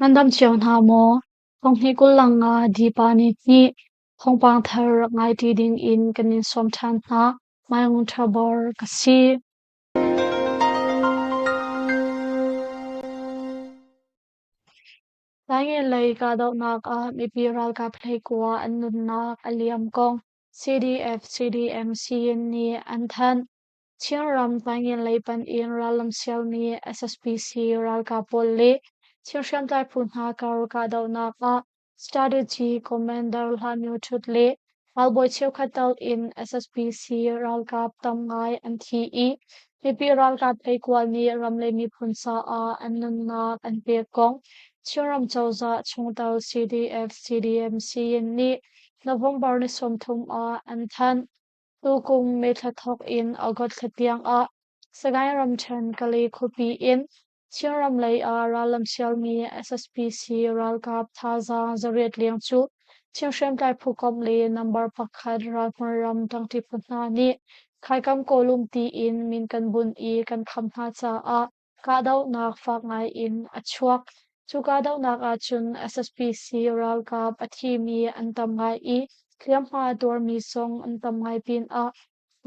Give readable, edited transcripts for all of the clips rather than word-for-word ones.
Nan dam cio hna maw? Thonghnih kul nga Dipa ni hnih thawngpang thar rak ngai ṭi ding in kan in sawm ṭhan hna. Maung Ṭhabor ka si. Taingen lei kahdohnak ah mipi ralkap 19 an nunnak a liam kong CDF CDM Siyin nih an thanh. Chinram Taingen lei panh in rallam sialmi SSPC ralkap pawl le Chin hriamtlai phu hna kar kahdohnak ah Strategy Commander Hla Myo Htut le ralbawi cheukhat tal in SSPC ralkap tam ngai an thi i mipi ralkap 19 nih ram le miphun caah an nunnak an pek kong Chinram cozah chungtel CDF CDM Siyin nih November ni 30 ah an thanh. Tukum May thla thawk in August thla tiang ah Sagaing ramṭhen Kalay khuapi in Chinram lei ah rallam sialmi SSPC ralkap thazaang 800 leng cu Chin hriamtlai phukomh le number pakhat ralhmun ram ṭangṭi phu hna nih Khaikam Kawlum tiin min kan bunh i kan kham hna caah kahdohnak fak ngai in a chuak. Cu kahdohnak ahcun SSPC ralkap a thimi an tam ngai i hliamhma tuarmi zong an tam ngai pinah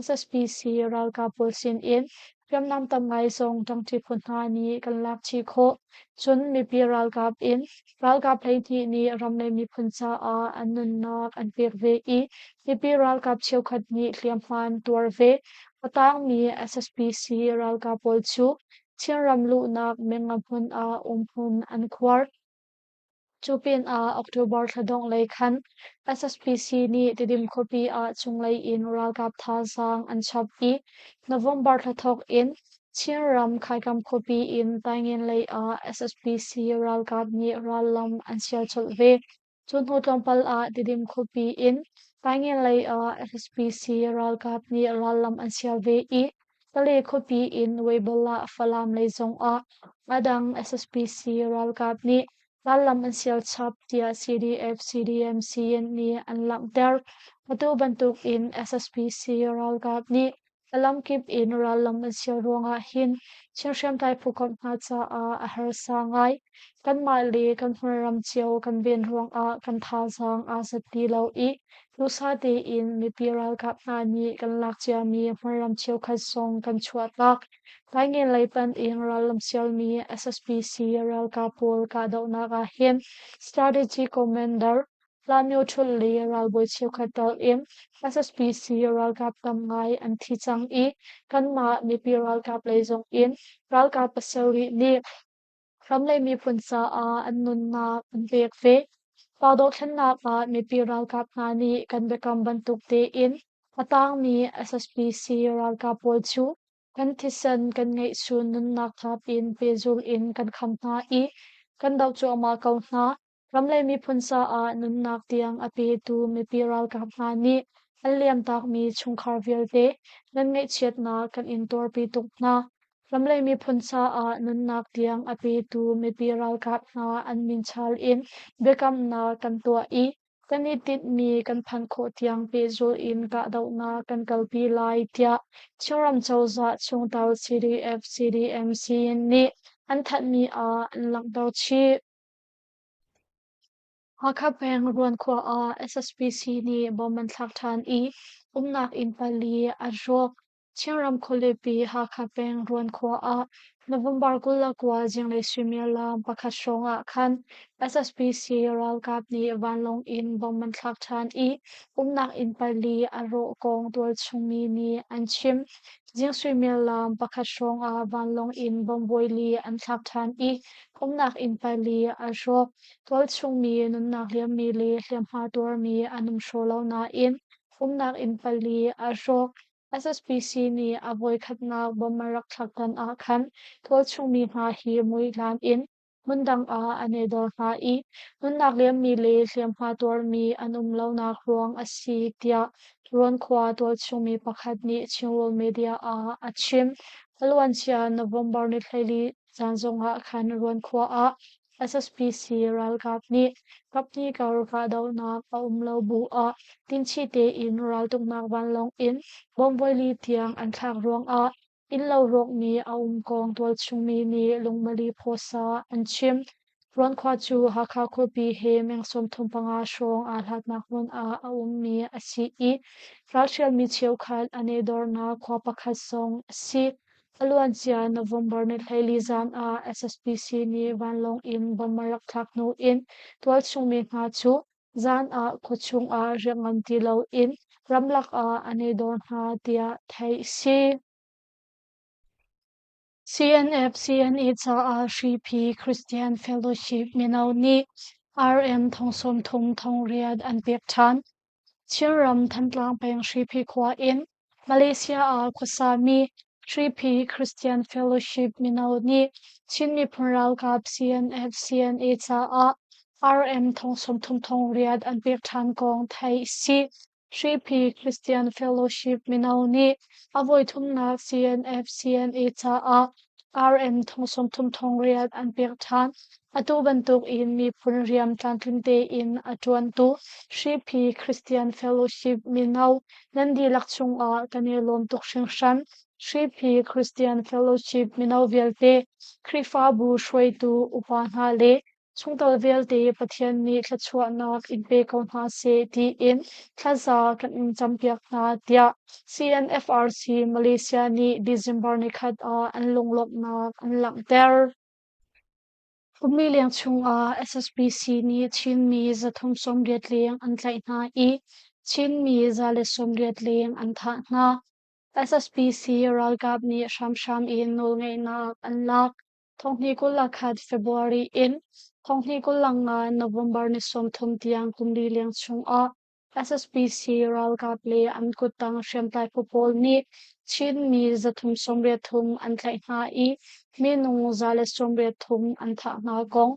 SSPC ralkap pawl sinin hriamnam tam ngai zong ṭangṭi phu hna nih kan lak chih khawh. Cun mipi ralkap in ralkap 12 nih ram le miphun caah an nunnak an pek ve i mipi ralkap cheukhat nih hliamhma an tuar ve. A tangmi SSPC ralkap pawl cu Chinram luhnak Menga hmun ah umhmun an khuar. Cu pinah October thla dongh lei khan SSPC nih Tidim khuapi ah cunglei in ralkap thazaang an chap i November thla thawk in Chinram Khaikam khuapi in Taingen lei ah SSPC ralkap nih rallam an sial colh ve. Cu hnu tlawmpal ah Tidim khuapi in Taingen lei ah SSPC ralkap nih rallam an sial ve i Pale khuapi in Weibolah Falam lei zongah a dang SSPC ralkap nih rallam an sial chap tiah CDF CDM Siyin nih an langhter. Atu bantuk in SSPC ralkap nih A lamkip in rallam an sial ruangah hin Chin hriamtlai phukomh hna caah a harsa ngai. Kanmah le kan hmunram cio kan ven ruangah kan thazaang aa zat ti lo i duhsah tein mipi ralkap hna nih kan lak ciami hmunram cheukhat zong kan chuahtak. Taingen lei panh in rallam sialmi SSPC ralkap pawl kahdohnak ah hin Strategy Commander Hlanlio ṭhulh le ralbawi cheukhat tal in SSPC ralkap tam ngai an thi cang i kanmah mipi ralkap lei zong in ralkap pasarih nih ram le miphun caah an nunnak an pek ve. Pa dothlennak ah mipi ralkap hna nih kan biakam bantuk tein a tangmi SSPC ralkap pawl cu kan thisen kan ngeihchun nunnak thap in pehzulh in kan kham hna i kan doh cuahmah ko hna. Ram le miphun caah nunnak tiang a petu mipi ralkap hna nih an liamtakmi chungkhar vialte nan ngaihchiatnak kan in tuarpi tuk hna. Ram le miphun caah nunnak tiang a petu mipi ralkap hna an min chal in biakamnak kan tuah i kan i tinhmi kan phanh khawh tiang pehzulh in kahdohnak kan kalpi lai tiah Chinram cozah chungtel CDF CDMC nih an thanhmi ah an langhter chih. Hakha peng Ruan khua ah SSPC nih bomb an thlak ṭhan i umnak inn pali an hrawk. Chinram khualipi Hakha peng Ruan khua ah November 29 zinglei suimilam pakhat hrawng ah khan SSPC ralkap nih vanlawng in bomb an thlak ṭhan i umnak inn pali a rawh kong tualchung mi nih an chim. Zing suimilam pakhat hrawng ah vanlawng in bomb voili an thlak ṭhan i Umnak inn pali a hrawk. Tualchungmi nunnak liammi le hliamhma tuarmi an um hraw lo nain umnak inn pali a hrawk. SSPC nih a voikhatnak bomb a rak thlak tan ah khan tualchungmi hna hi muihlan in hmundang ah an i dor hna i nunnak liammi le hliamhma tuarmi an um lonak ruang a si tiah Rawn khua tualchungmi pakhat nih Chinrawl media ah a chim. A luancia November ni 14 Zan zongah khan Ruan khua ah SSPC ralkap nih kaphnih kar kahdohnak a um lo bu ah tinchih tein raltuknak vanlawng in bomb voili tiang an thlak ruangah innlo rawkmi a um kong tualchung mi nih lungmali phawsa an chim. Ruankhua cu Hakha khuapi he meng 35 hrawng aa hlatnak hmun ah a ummi a si i ralhrialmi cheukhat an i dornak khua pakhat zong a si. A luancia November ni 14 zan ah SSPC nih vanlawng in bomb a rak thlak hnu in tualchung mi hna cu zan ah khuachung ah riak ngam ti loin ramlak ah an i dor hna tiah theih a si. CNF CNA caah Hriphi Christian Fellowship mino nih RM thong 30 thong riat an pek ṭhan. Chinram Thantlang peng Hriphi khua in Malaysia ah khuasami Hriphi Christian Fellowship mino nih Chin miphun ralkap CNF CNA caah RM thong 30 thong riat an pek ṭhan kong theih a si. Hriphi Christian Fellowship mino nih a voithumnak CNF CNA caah RM thong 30 thong riat an pek ṭhan. Atu bantuk in miphun rian tlamtling tein a ṭuantu Hriphi Christian Fellowship mino nan dihlak cungah kan i lawm tuk hringhran. Hriphi Christian Fellowship mino vialte, Khrihfabu hruaitu upa hna le chungtel vialte Pathian nih thluachuahnak in pe ko hna seh tiin thlaza kan in campiak hna tiah CNFRC Malaysia nih December nikhat ah an lunglawmhnak an langhter. Kumli leng chungah SSPC nih Chinmi 380 leng an tlaih hna i Chinmi 180 leng an thah hna. SSPC ralkap nih hramhram in nawlngeihnak an lak. Thonghnih 21 February in thonghnih 25 November ni 30 tiang kum li leng chungah SSPC ralkap le an kuttang hriamtlai phu pawl nih Chinmi 383 an tlaih hna i minung 183 an thah hna kong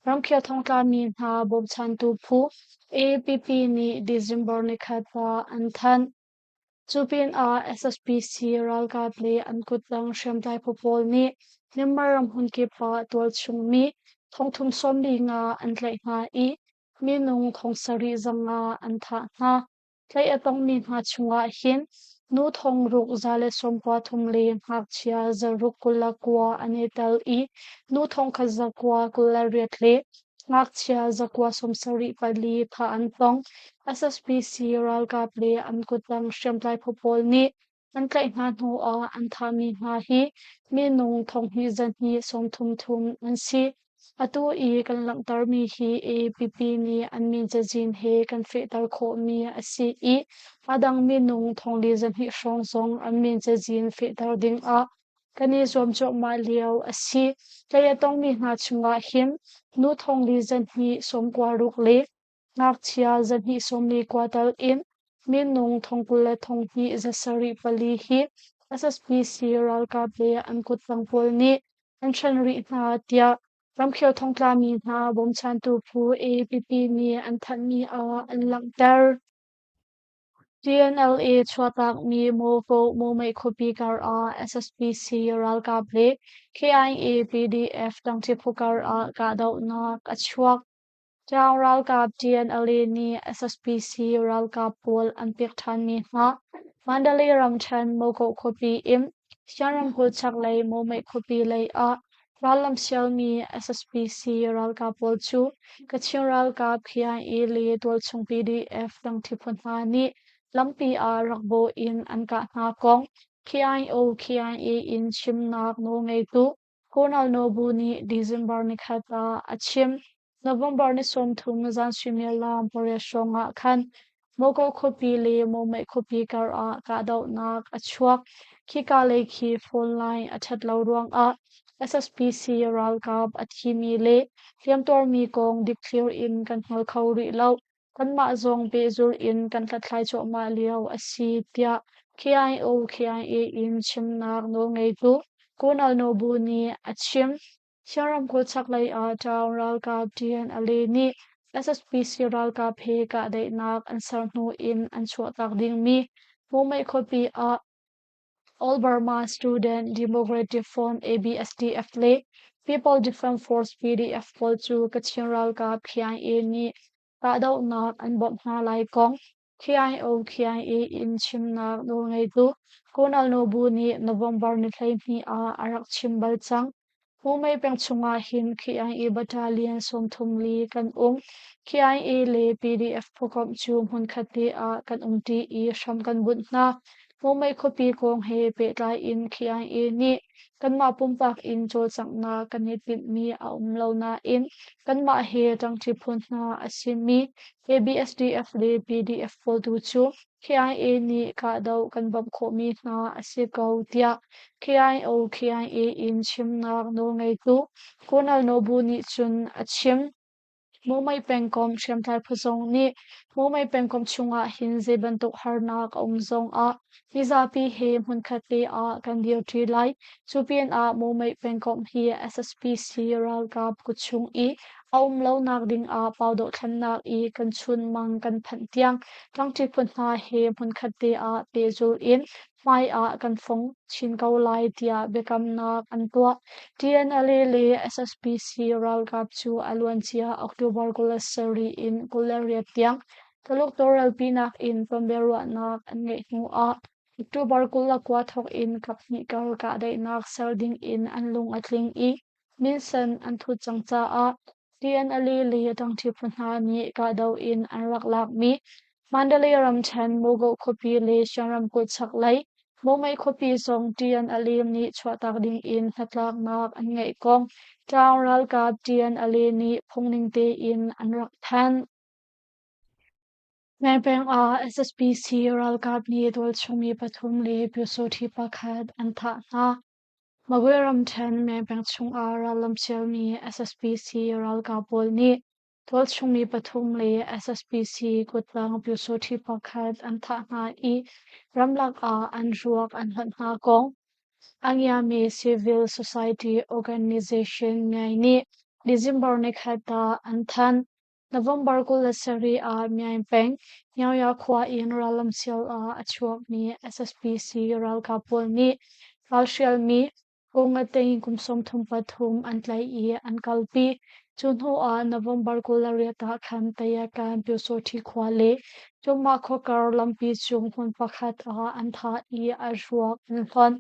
ramkhel thongtlami hna bawmchantu phu AAPP nih December nikhat ah an thanh. Cu pinah SSPC ralkap le an kuttang hriamtlai phu pawl nih Myanmar ram hmunkip ah tualchung mi 345 an tlaih hna i minung 7,500 an thah hna. Tlaih a tongmi hna chungah hin nu 6,193 le ngakchia 629 an i tel i nu 1,928 le Ngakchia 974 thah an tong. SSPC ralkap le an kuttang hriamtlai phu pawl nih an tlaih hna hnu ah an thahmi hna hi minung 2,233 an si. Atu i kan langhtermi hi AAPP nih an min cazin he kan fehter khawhmi a si i a dang minung 4,200 hrawng zong an min cazin fehter dingah kan i zuam cuahmah lio a si. Tlai a tongmi hna chungah hin nu thong li 296 le ngakchia 244 tal in minung thong 20 le thong hnih 704 hi SSPC ralkap le an kuttang pawl nih an hren rih hna tiah ramkhel thongtlami hna bawmchantu phu AAPP nih an thanhmi ah an langhter. TNLA chuahtakmi Mokoh Momeih khuapi karah SSPC ralkap le KIA PDF ṭangṭi phu karah kahdohnak a chuak. Ṭaung ralkap TNLA nih SSPC ralkap pawl an pek ṭhanmi hna Mandalay ramṭhen Mokoh khuapi in Shan ramkulh chaklei Momeih khuapi lei ah Rallam sialmi SSPC ralkap pawl cu Kachin ralkap KIA le tualchung PDF dangṭhi phu hna nih lampi ah rak bawh in an kah hna kong KIO KIA in chimnak nawlngeitu Colonel Nobu nih December nikhat ah a chim. November ni 30 zan suimilam 8 hrawng ah khan Moko khuapi le Momeih khuapi kar ah kahdohnak a chuak. Khika lei khi phone line a ṭhat lo ruangah SSPC ralkap a thimi le hliamtuarmi kong dikthliar in kan hngal kho rih lo. Kanmah zong pehzulh in kan hlathlai cuahmah lio a si, tiah KIO KIA in chimnak nawlngeitu Colonel Nobu nih a chim. Chin ramkulh chaklei ah Ṭaung ralkap TNLA nih SSPC ralkap he kahdaihnak an ser hnu in an chuahtak dingmi Hmuhmeih khuapi ah All Burma Student Democratic Front ABSDF le People Defense Force PDF pawl cu Kachin ralkap KIA nih kahdohnak an bawmh hna lai kong KIO KIA in chimnak nawlngeitu Colonel Nobu nih November ni 12 ah a rak chim bal cang. Mumei peng chungah hin KIA battalion 34 kan um. KIA le PDF phukomh cu hmunkhat te ah kan umṭi i hram kan bunh hna. Mumei khuapi kong he pehtlai in KIA nih kanmah pumpak in cawlcanghnak kan i tinhmi a um lo nain kanmah he ṭangṭi phun hna a simi ABSDF le PDF pawl tu cu KIA nih kahdoh kan bawmh khawhmi hna a si ko tiah KIO KIA in chimnak nawlngeitu Colonel Nobu nih cun a chim. Mumei pengkomh hriamtlai phu zong nih Mumei pengkomh chungah hin zei bantuk harnak a um zongah mizapi he hmunkhat te ah kan dirṭi lai. Cu pinah Mumei pengkomh hi SSPC ralkap kutchung i a um lonak dingah pau dohthlennak i kan chunmang kan phanh tiang ṭangṭi phu hna he hmunkhat te ah pehzulh in hmai ah kan fong chin ko lai tiah biakamnak an tuah. TNLA le SSPC ralkap cu a luancia October 27 in 28 tiang Tuluk tawlrelpinak in tonbiaruahnak an ngeih hnu ah October 29 thawk in kaphnih kar kahdaihnak ser ding in an lung a tling i minsen an thut cang caah TNLA le ṭangṭi phu hna nih kahdoh in an rak lakmi Mandalay ramṭhen Mogok khuapi le Shan ramkulh chaklei Mawmei khuapi zong TNLA nih chuahtak ding in hnatlaknak an ngeih kong Ṭaung ralkap TNLA nih phungning tein an rak thanh. Mengpeng ah SSPC ralkap nih tualchungmi pathum le pyusawṭhi pakhat an thah hna. Magwe ramṭhen Mengpeng chungah rallam sialmi SSPC ralkap pawl nih tualchungmi pathum le SSPC kuttang pyusawṭhi pakhat an thah hna i ramlak ah an ruak an hlonh hna kong a ngiami civil society organization ngai nih December nikhat ah an thanh. November 27 ah Myaing peng, Nyaoya khua in rallam sial ah a chuakmi SSPC ralkap pawl nih ralhrialmi Kawngate kum 33 an tlaih i an kalpi. Cu hnu ah November 28 ah khan Tayakan Pyusawṭhi khua le Cumah khuakar lampi cung hmun pakhat ah an thah i a ruak an hlonh.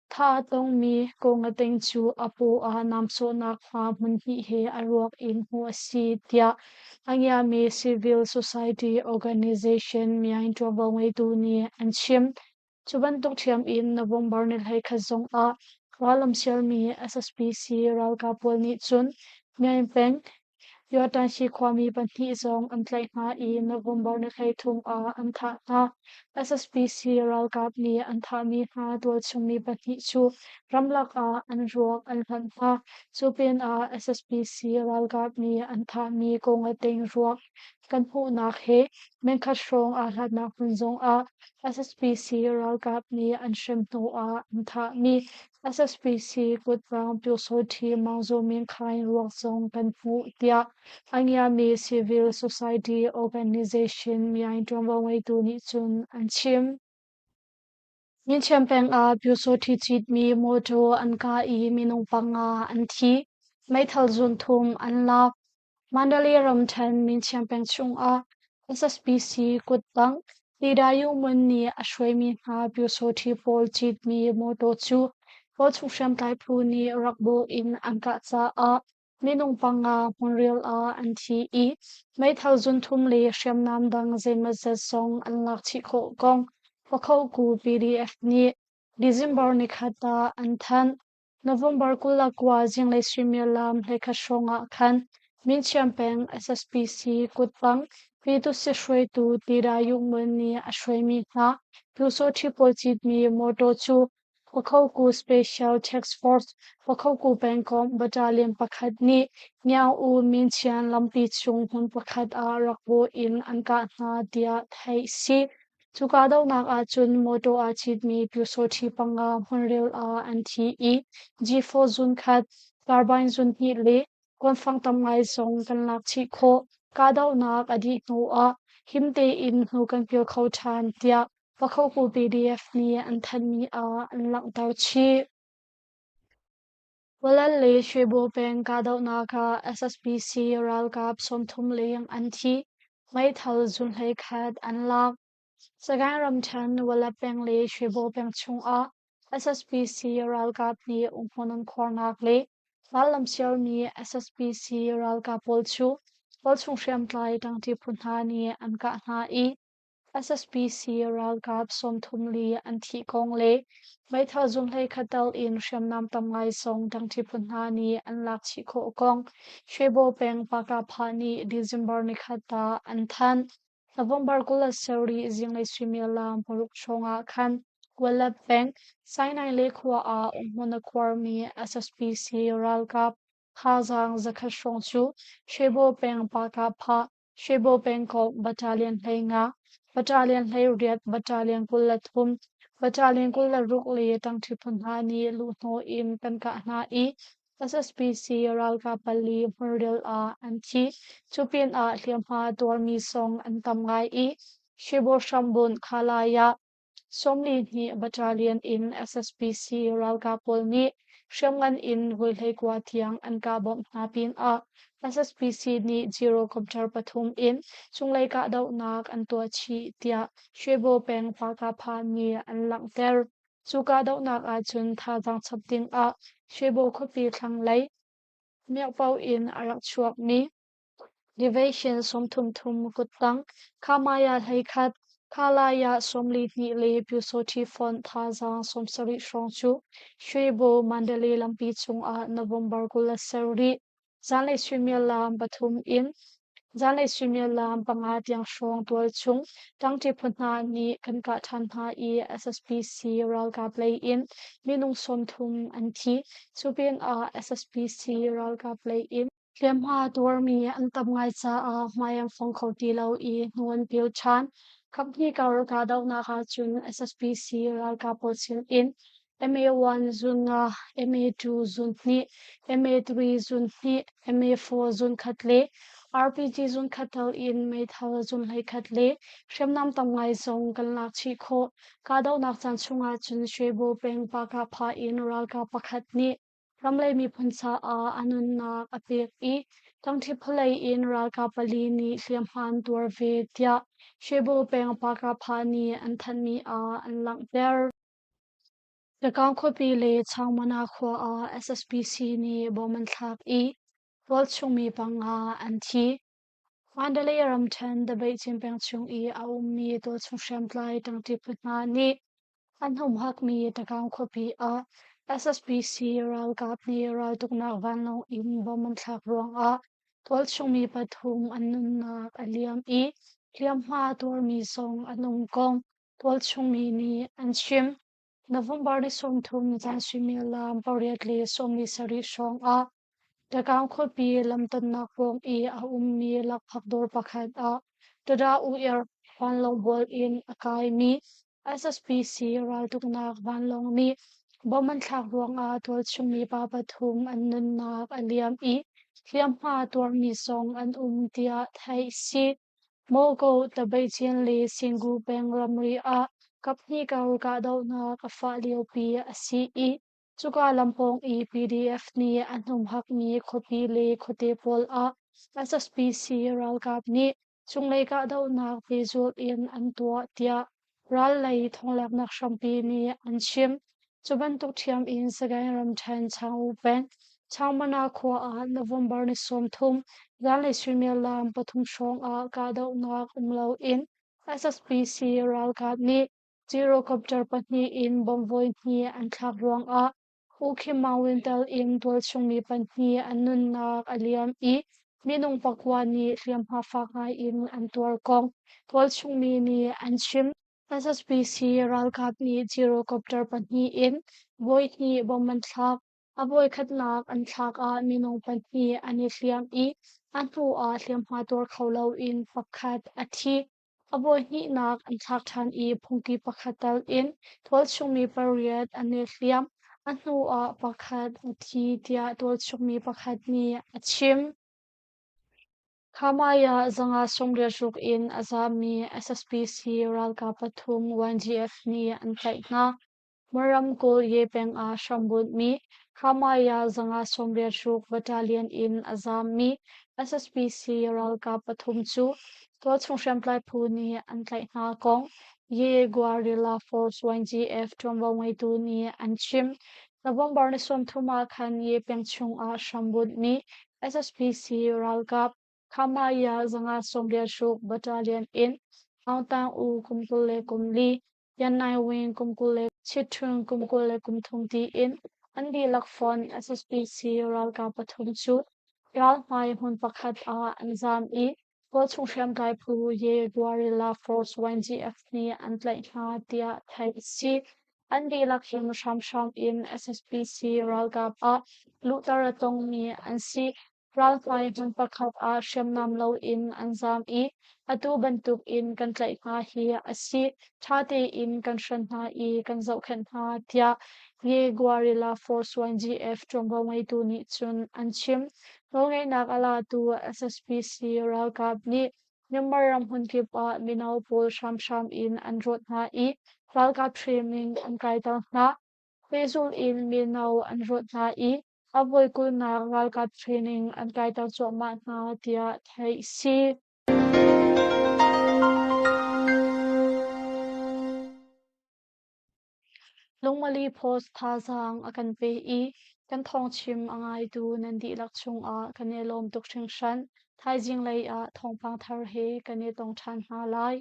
Thah a tongmi Kawngateng cu a paw ah namsawhnak hma hmunhnih he a ruak in hmuh a si, tiah a ngiami civil society organization myaing ṭuanvo ngeitu nih an chim. Cu bantuk ṭhiam in November ni 21 zongah rallam sialmi SSPC ralkap pawl nih cun Myaing peng Yawtanshi khuami pahnih zong an tlaih hna i November ni 33 ah an thah hna. SSPC ralkap nih an thahmi hna tualchung mi pahnih cu ramlak ah an ruak an hlonh hna. Cu pinah SSPC ralkap nih an thahmi Kawngateng ruak kan hmuhnak he mengkhat hrawng aa hlatnak hmun zongah SSPC ralkap nih an hrem hnu ah an thahmi SSPC kuttang Pyusawṭhi Maung Zaw Min Khaing ruak zong kan hmuh tiah a ngiami civil society organization myaing ṭuanvo ngeitu nih cun an chim. Myinchiam peng ah Pyusawṭhi citmi mawṭaw an kah i minung panga an thi. Meithal zun thum an lak. Mandalay ramṭhen Myinchiam peng chungah SSPC kuttang Tidayu Mun nih a hruaimi hna Pyusawṭhi pawl citmi mawṭaw cu tualchung hriamtlai phu nih rak bawh in an kah caah minung panga hmunrial ah an thi i meithal zunthum le hriamnam dang zeimawzat zong an lak chih khawh kong Pakhoku PDF nih December nikhat ah an thanh. November 29 zinglei suimilam 11 hrawng ah khan Minchiam peng SSPC kuttang Pyitusi hruaitu Tira Yungmun nih a hruaimi hna Pyusawṭhi pawl citmi mawṭaw cu Pakhoku Special Task Force Pakhoku pengkomh battalion pakhat nih Nyaung-U Minchian lampi chung hmun pakhat ah rak bawh in an kah hna tiah theih a si. Cu kahdohnak ahcun mawṭaw aa citmi Pyusawṭhi panga hmunrel ah an thi i G4 zunkhat, turbine zunhnih le kuanfang tam ngai zong kan lak chih khawh. Kahdohnak a dih hnu ah him tein hnu kan kir kho ṭhan tiah Pakhoku PDF nih an thanhmi ah an langhter chih. Walal le Shwebo peng kahdohnak ah SSPC ralkap 30 leng an thi. Meithal zun 11 an lak. Sagaing ramṭhen Walap peng le Shwebo peng chungah SSPC ralkap nih umhmun an khuarnak le Rallam siarmi SSPC ralkap pawl cu tualchung hriamtlai ṭangṭi phu hna nih an kah hna i SSPC ralkap 34 an thih kong le meithal zung 11 tal in hriamnam tam ngai zong ṭangṭi phu hna nih an lak chih khawh kong Shwebo peng Pakapha nih December nikhat ah an thanh. November 27 zinglei suimilam 6 hrawng ah khan Wallet peng Sinai le khua ah umhmun a khuarmi SSPC ralkap thazaang 100 hrawng cu Shwebo peng Pakapha Shwebo pengkomh Battalion 15, Battalion 18, Battalion 23, Battalion 26 le ṭangṭhi phu hna nih luhhnawh in kan kah hna i SSPC ralkap pali hmunril ah an thi. Cu pinah hliamhma tuarmi zong an tam ngai i Shwebo hrambunh Khalai ah 42 Battalion in SSPC ralkap pawl nih hriamngan in voi 19 tiang an kah bawmh hna pinah SSPC nih gyrocopter pathum in cunglei kahdohnak an tuah chih tiah Shwebo peng Pakapha nih an langhter. Cu kahdohnak ahcun thazaang chap dingah Shwebo khuapi thlanglei Miakpo in a rak chuakmi Division 33 kuttang Khamaya 11, Khalaya 42 le Pyusawhti Font thazaang 70 hrawng cu Shwebo Mandalay lampi cungah November 27 zanlei suimilam 3 in zanlei suimilam 5 tiang hrawng tualchung ṭangṭi phu hna nih kan kah ṭhan hna i SSPC ralkap lei in minung 30 an thi. Cu pinah SSPC ralkap lei in hliamhma tuarmi an tam ngai caah hmai an fong kho ti lo i hnu an pil ṭhan. Kaphnih kar kahdohnak ahcun SSPC ralkap pawl sin in MA1 zun nga, MA2 zun hnih, MA3 zun hnih, MA4 zun khat le RPG zun khat tal in meithal zun 11 le hriamnam tam ngai zong kan lak chih khawh. Kahdohnak caan chungah cun Shwebo peng Pakapha in ralkap pakhat nih ramlei miphun caah a nunnak a pek i ṭangṭhi phulei in ralkap pali nih hliamhma an tuar ve tiah Shwebo peng Pakapha nih an thanhmi ah an langhter. Takaung khuapi le Changmana khua ah SSPC nih bom an thlak i tualchungmi panga an thi. Mandalay ramṭhen Dabeihcin peng chung i a ummi tualchung hriamtlai ṭangṭi phu hna nih an humhakmi Takaung khuapi ah SSPC ralkap nih raltuknak vanlawng in bom an thlak ruangah tualchungmi pathum an nunnak a liam i hliamhma tuarmi zong an um kong tualchungmi nih an chim. November ni 30 zan suimilam 8:47 hrawng ah Takaung khuapi lamtonnak pawng i a ummi lakphak dawr pakhat ah Tada U-air vanlawng bual in a kaimi SSPC raltuknak vanlawng nih bom an thlak ruangah tualchungmi pa pathum an nunnak a liam i hliamhma tuarmi zong an um tiah theih a si. Mawkaw, Tabeicin le Singu peng ramri ah kaphnih kar kahdohnak a fah liopi a si i cuka lam pawng i PDF nih an humhakmi khuapi le khuate pawl ah SSPC ralkap nih cunglei kahdohnak pehzulh in an tuah tiah ral lei thawnglaknak hrampi nih an chim. Cu bantuk ṭhiam in Sagaing ramṭhen Chaung peng Chaungmana khua ah November ni 30 zanlei suimilam 3 hrawng ah kahdohnak um loin SSPC ralkap nih Gyrocopter pahnih in bomb voihnih an thlak ruangah U Khim Maung Win tel in tualchungmi pahnih an nunnak a liam i minung pakua nih hliamhma fak ngai in an tuar kong tualchungmi nih an chim. SSPC ralkap nih gyrocopter pahnih in voihnih bomb an thlak. A voikhatnak an thlak ah minung pahnih an i hliam i a hnu ah hliamhma tuar kho loin pakhat a thi. A voihnihnak an thlak ṭhan i phungki pakhat tal in tualchungmi pariat an i hliam. A hnu ah pakhat a thi tiah tualchungmi pakhat nih a chim. Khamai ah 586 in a zaammi SSPC ralkap pathum YGF nih an tlaih hna. Ramkulh Ye peng ah hrambunhmi Khamaya 586 Battalion in a zaammi SSPC ralkap pathum cu tualchung hriamtlai phu nih an tlaih hna kong Ye Guerrilla Force YGF ṭuanvo ngeitu nih an chim. November ni 30 ah khan Ye peng chungah hrambunhmi SSPC ralkap Khamaya 596 Battalion in Aung Tang U kum 24, Yan Nai Win kum 20 le Chit Htun kum 23 tiin an dihlak fonh SSPC ralkap pathum cu ralhmai hmun pakhat ah an zaam i Kawlchung hriamtlai phu Ye Guerrilla Force YGF nih an tlaih hna tiah theih a si. An dihlak hin hramhram in SSPC ralkap ah luhter a tongmi an si. Ralhmai hmun pakhat ah hriamnam loin an zaam i atu bantuk in kan tlaih hna hi a si. Ṭha tein kan hren hna i kan zohkhenh hna, tiah Ye Guerrilla Force YGF ṭuanvo ngeitu nih cun an chim. Nawlngeihnak a latu SSPC ralkap nih Myanmar ram hmunkip ah mino pawl hramhram in an rawt hna i ralkap training an kaiter hna. Pehzulh in mino an rawt hna i a voi kulnak ralkap training an kaiter cuahmah hna tiah theih a si. Lungmali Post thazaang a kan pe i kan thawngchim a ngaitu nan dihlak chungah kan i lawm tuk hringhran. Thaizing lei ah thawngpang thar he kan i tong ṭhan hna lai.